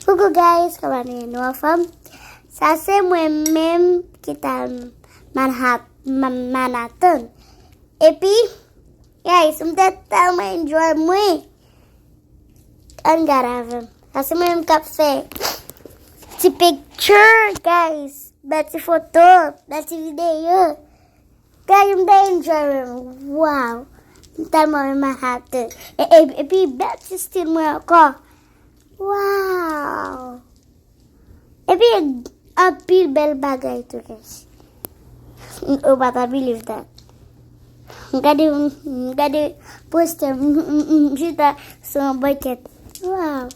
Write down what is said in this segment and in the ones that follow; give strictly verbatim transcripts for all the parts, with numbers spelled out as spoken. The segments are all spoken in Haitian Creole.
Coucou guys, kòman nou ye? Nou anfòm? Sa se mwen menm ki t al Manhat-, Ma-, Manhattan. Epi, guys, m te tèlman enjoy mwen. Ann gade avè m. Sa se mwen menm k ap fè ti picture, guys. Bèl ti foto, bèl ti videyo. Guys, m te enjoy mwen. Wow. M tèlman renmen Manhattan. E, e, epi bèl ti stil mwen ankò. Wow. Epi anpil bèl bagay tou, guys. Ou pa ta believe that. M gade, m gade poster, m, m, m, m chita sou yon bankèt. Wow.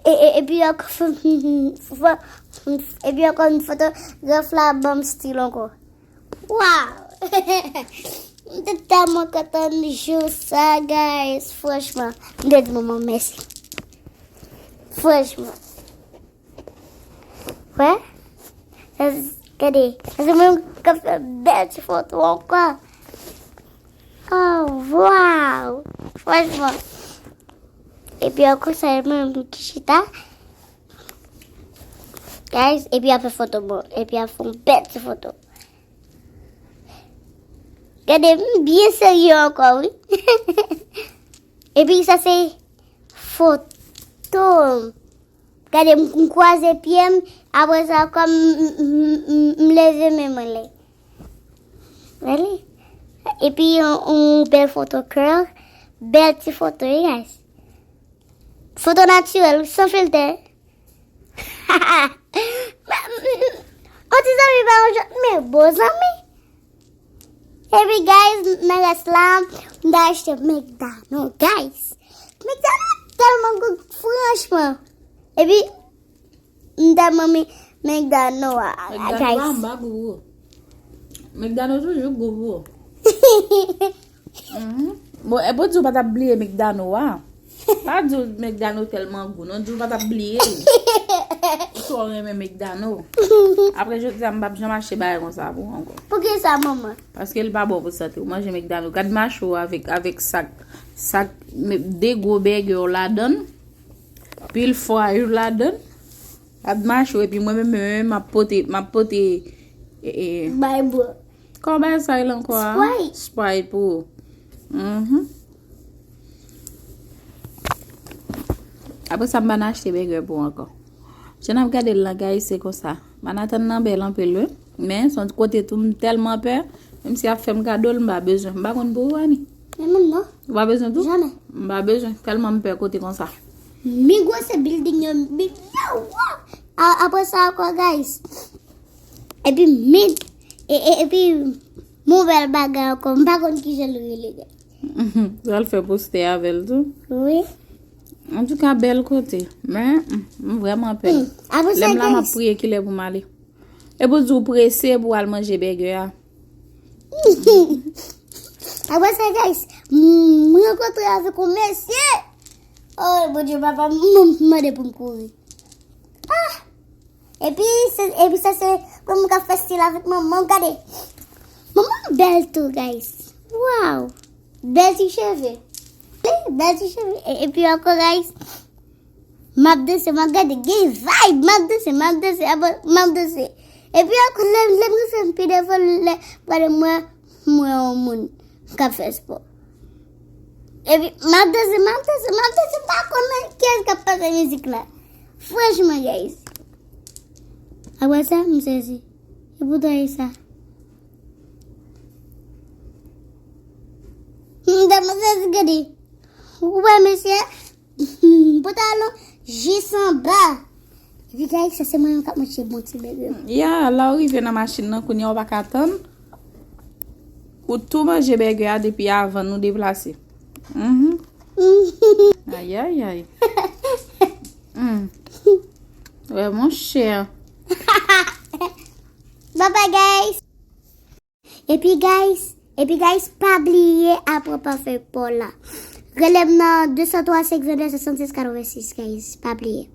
E, e, epi ankò, epi ankò yon fotograf la ban m stil ankò. Wow! M te tèlman kontan jou sa, guys. Franchman, m te di manman mèsi. Franchman. Wè? Sa, gade, sa se mwen k ap fè bèl ti foto ankò. Oh, wow! Franchman. Epi ankò sa, e mwen menm ki chita. Guys, epi ap fè foto bon. Epi ap fè yon bèl ti foto. Gade, m byen serye ankò, wi. Epi sa se foto m. Gade, m, m kwaze pye m, apre sa, kòm m, m, m, m leve men m anlè. Gade. Epi, yon, yon bèl foto kè, bèl ti foto, wi, guys. Foto natirèl, san filtè. On ti zanmi pa yon jòt, men bon zanmi. Epi, guys, nan rès la, m ta achte McDonald's, guys. McDonald's tèlman gou, franchman. Epi, m tèlman renmen McDonald's a, a, McDonald's guys. Anba gou pou ou. McDonald's toujou gou pou ou. Mhm. Bon, e pou di w pa t ap bliye McDonald's a. Pa di w McDonald's tèlman gou, non, di w pa t ap bliye l. Ou twò renmen McDonald's. Apre jodi a, m p ap janm achte bagay konsa pou ou ankò. Poukisa, manman? Paske l pa bon pou sante w. Manje McDonald's. Gad mache w avèk, avèk sak, sak, de gwo bègè w ladan l. Pil fwa yo ladan l. Ap mache w, epi mwen menm, mwen menm, m ap pote, m ap pote, e, e, bay bwa. Kòman bay sa ye la ankò a? Sprite. Sprite pou ou. Mhm. Apre sa, m pa nan achte bègè pou ou ankò. Jan n ap gade l lan, guys, se konsa. Manhattan nan bèl anpil, wi. Men, se yon kote tou, m tèlman pè. Menm si y ap fè m kado l, m pa bezwen. M pa konn pou ou, Ani. Men mwen non. Ou pa bezwen tou? Jamè. M pa bezwen. Tèlman m pè kote konsa. Men gwosè building yo, men yo, wow! A, apre sa ankò, guys. Epi, men, e, e, epi, yon bèl bagay ankò. M pa konn kijan l rele, guys. Pral fè postè avè l tou. Wi. Antouka, bèl kote. Men, m vrèman pè. Hmm. Apre sa, lè m la, m ap guys, priye kilè pou m ale. E pou di w prese pou w al manje bègè a. Apre sa, guys, m rankontre avèk yon mesye. Oh, Bondye, papa, m, m mande pou m kouri. Ah! Epi, se, epi sa, se pou m ka fè stil avèk manman m, gade. Manman m bèl tou, guys. Wow! Bèl ti cheve. Bèl ti cheve. E, epi ankò, guys, m ap danse, m ap gade, gen vibe, m ap danse, m ap danse, apre, m ap danse. Epi ankò, lè, lè m rive pi devan, lè, gade mwen, mwen yon moun k ap fè spò. Epi, m ap danse, m ap danse, m ap danse, m pa konn men kiyès k ap pase mizik la. Franchman, guys. Apre sa, m sezi. E poutan e sa. M tèlman sezi, gade. Ou wè, mesye? Pantalon jis anba. Epi, guys, sa se mwen menm k ap manje bon ti bègè. Ya, la w rive nan machin nan, kounye a w pa ka tann. Ou tou manje bègè a depi avan nou deplase. Mhm. Ayayay. Mm. Wè, monchè. Bye bye, guys. Epi guys, epi guys, pa bliye apre pafè pa w la. Rele m nan de san twa, senk venn de, swasannsis, katrevensis, guys. Pa bliye.